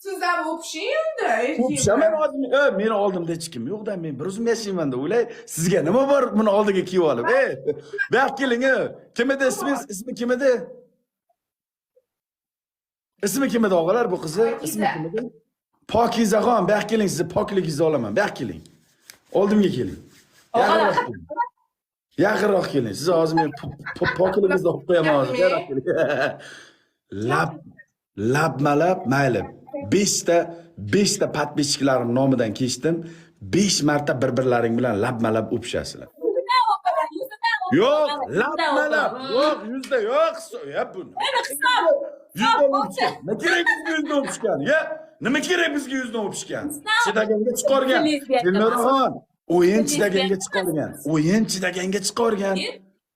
Siz ham o'pishing unda, erkakman. O'pishaman hozir. Meni oldimda hech kim yo'q-da, men bir o'zim yashayman-da. O'ylay, sizga nima bor buni oldiga kiyib olib? Ey, bu yoqqa keling, ey. Kim edi ismingiz? Ismi kim edi? Ismi kim edi og'alar bu qizi? Ismi kim edi? Pokizaxon, bu yoqqa keling, sizni pokligingizni olaman. Bu yoqqa keling. Oldimga keling. Yaqinroq keling. Yaqinroq keling. Sizni hozir men pokligingizni olib qo'yaman hozir. Yaqinroq keling. Lab labmalab mayli. 5 ta 5 ta подписчик larim nomidan kechdim. 5 marta bir-birlaring bilan labmalab o'pishasizlar. Yuzidan o'paman, yuzidan o'paman. Yo'q, Yuzidan labmalab. o'paman. Yo'q, yuzda yo'q. Ya bu. Mana hisob. Yuzdan o'pishgan. Nima kerak bizga yuzdan o'pishgan? Ya, nima kerak bizga yuzdan o'pishgan? Chidaganga chiqargan. Dilnoraxon, o'yin chidaganga chiqargan. O'yin chidaganga chiqargan.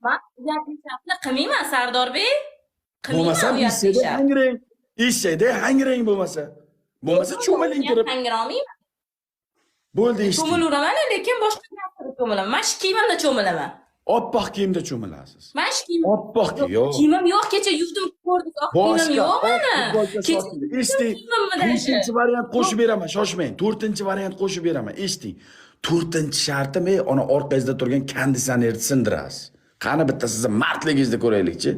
Man uyatli shartni qilmayman, Sardorbek. Qilmayman Bo'lmasa uyatli eshakda shart. hangrang. Eshakda hangrang bo'lmasa. Bo'lmasa cho'miling kirib. Hangrolmayman. Bo'ldi, eshitdik. Cho'milaveraman, lekin boshqa narsada cho'milaman. Man shu kiyimimda cho'milaman. Oppoq kiyimda cho'milasiz. Man shu kiyim. Oppoq kiyim. Yo'q. Kiyimim yo'q, kecha yuvdim, ko'rdingiz, oq kiyimim Boshqa yo'q oq mani. futbolka Kecha sotildi. Eshiting. kiyimimni даже. To'rtinchi variant qo'shib beraman, shoshmang. To'rtinchi variant qo'shib beraman. Eshiting. To'rtinchi shartim, ey, ona orqangizda turgan konditsionerni sindirasiz. Qani bitta sizni mardligingizni ko'raylikchi.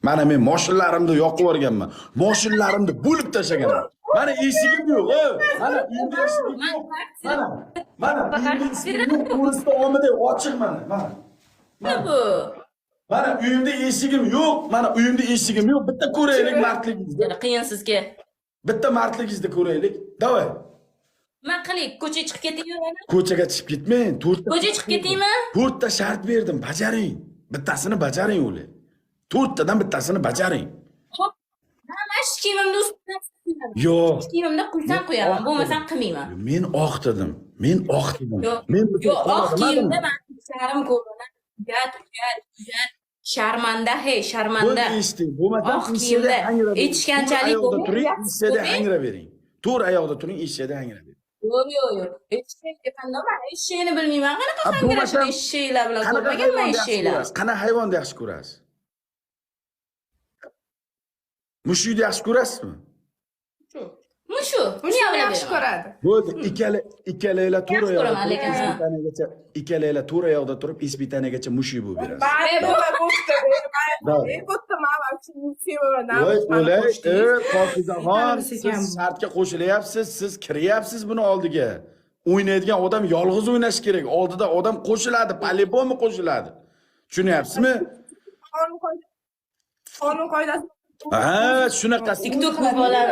Mana men moshinlarimni yoqib yuborganman. Moshinlarimni bo'lib tashlaganman. Mana eshigim yo'q, ey. Mana uyimda eshigim Man yo'q. Mana, mana uyimda eshigim yo'q, to'g'risida omida ochiq mana, mana. Nima bu? Mana uyimda eshigim yo'q, mana uyimda eshigim yo'q. Bitta ko'raylik mardligingizni. Yana qiyin sizga. Bitta mardligingizni ko'raylik. Давай. Nima qiling? Ko'chaga chiqib ketaymi mana? Ko'chaga chiqib ketmang. To'rtta Ko'chaga chiqib ketaymi? To'rtta shart berdim, bajaring. Bittasini bajaring o'li. To'rttadan bittasini bajaring. Xo'p. Man shu kiyimimni ustidan qo'yaman. Yo'q. Shu kiyimimda quysam qo'yaman, bo'lmasam qilmayman. Men oq dedim. Men oq dedim. Yo'q. Men Yo'q, oq kiyimda man sharim ko'rinaman. Uyat, uyat, uyat. Sharmanda, hey, sharmanda. Bo'ldi, eshiting. Bo'lmasa Oq kiyimda aytishganchalik oyoqda bo'lmang. turing, eshakda Bo'lmang. hangrab bering. To'g'ri oyoqda turing, eshakda hangrab bering. Yo'q, yo'q, yo'q. Eshak depanda man eshakni bilmayman. Qanaqa A, hangrashini bo'lmasam eshaklar bilan Qanaqa ko'rmaganman hayvonni yaxshi eshaklar. ko'rasiz? Qanaqa hayvonni yaxshi ko'rasiz? Mushukni yaxshi ko'rasizmi? Mushu. Mushukni yaxshi ko'radi. Bo'ldi, ikkalanglar to'g'ri Yaxshi oyoqda ko'raman turib, lekin, ha. ispitaniyagacha, ikkalanglar to'g'ri oyoqda turib, ispitaniyaгаcha mushuk bo'lib berasiz. Mayli, bo'pti. Да. Bo'pti, man вообще sevaman. Voy, o'lay, Pokizaxon, Aytamiz siz ekan. shartga qo'shilyapsiz, siz kiryapsiz buni oldiga. O'ynaydigan odam yolg'iz o'ynashi kerak. Oldida odam qo'shiladi, по-любому qo'shiladi. Tushunyapsizmi? Qonun qoida. Qonun qoidasi. Ha, shunaqasi. TikTok bu bolalar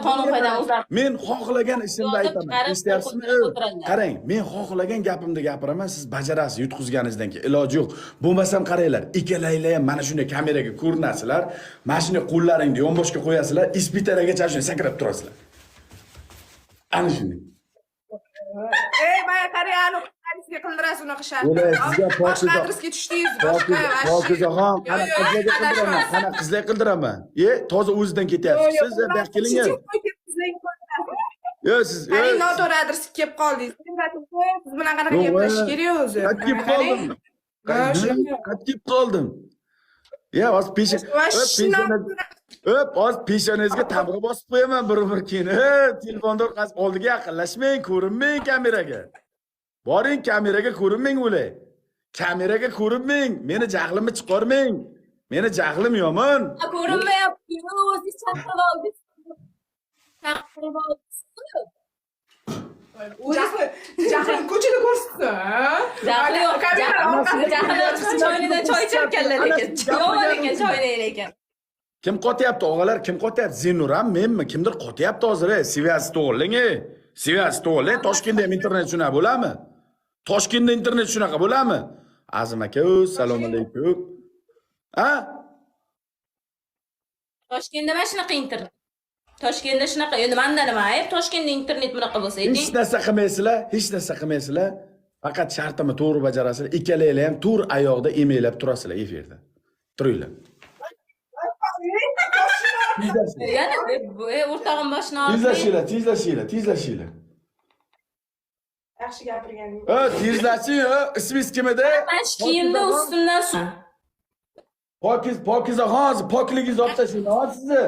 qonun qoidani o'zlari Men xohlagan ishimni Yozib aytaman. chiqarib, Eshityapsizmi? o'tiradilar. Qarang, men xohlagan gapimni gapiraman, siz bajarasiz yutqizganingizdan keyin iloji yo'q. Bo'lmasam qaranglar, ikkalanglar ham mana shunday kameraga ko'rinasizlar, mana shunday qo'llaringni yonboshga qo'yasizlar, ispitaragacha shunday sakrab turasizlar. Ana shunday. Ey, mana qarang, ani adresga qildirasiz unaqa shart. O'lay, sizga Boshqa Pokiza- adresga tushdingiz, boshqa вообще. Pokizaxon, qana Yo'q, yo'q, qizlarga qildiraman, qana qizlarga qildiraman. E, toza o'zidan ketyapsiz. Siz bu yoqqa keling. Yo, siz Qarang, noto'g'ri adresga kelib qoldingiz. Siz bilan qanaqa Yo'q, gaplashish voy. kerak o'zi? Qaytib kelib qoldim. Ha, shunaqa. Qaytib kelib qoldim. Ya, hozir pesha, Вообще Öp, hozir peshonangizga tamg'a bosib qo'yaman bir umr keyin. Telefonni orqasi oldiga yaqinlashmang, ko'rinmang kameraga. Boring kameraga ko'rinmang o'lay. Kameraga ko'rinmang, meni jahlimni chiqarmang. Meni jahlim yomon. Ko'rinmayapti. O'zingiz chaqirib oldingiz. Chaqirib oldingiz. Jahli, jahli ko'chada ko'rsatsin. Jahli yo'q. Kamera orqasida Jahli chiqib choynidan choy icharkanlar lekin. Yomon ekan choyni lekin. Kim qotyapti og'alar? Kim qotyapti? Zinur ham menmi? Kimdir qotyapti hozir, ey. Связь to'g'rilang, ey. Связь to'g'rilang. Toshkentda ham internet shunaqa bo'ladimi? Toshkentda internet shunaqa bo'ladimi? Azim aka, assalomu alaykum. Ha? Toshkentda mana shunaqa internet. Toshkentda shunaqa. Endi manda nima ayb? Toshkentda internet bunaqa bo'lsa, Hech ayting. narsa qilmaysizlar, hech narsa qilmaysizlar. Faqat shartimni to'g'ri bajarasizlar. Ikkalanglar ham to'g'ri oyoqda emaklab turasizlar efirda. Turinglar. Tezlashinglar. Yana o'rtog'im boshini og'ritdi. Tezlashinglar, tezlashinglar, tezlashinglar. Yaxshi gapirganing. Tezlashing, ismingiz kim edi? Man shu kiyimni ustimdan Pokiz, Pokizaxon, hozir pokligingizni olib tashlayman hozir sizni.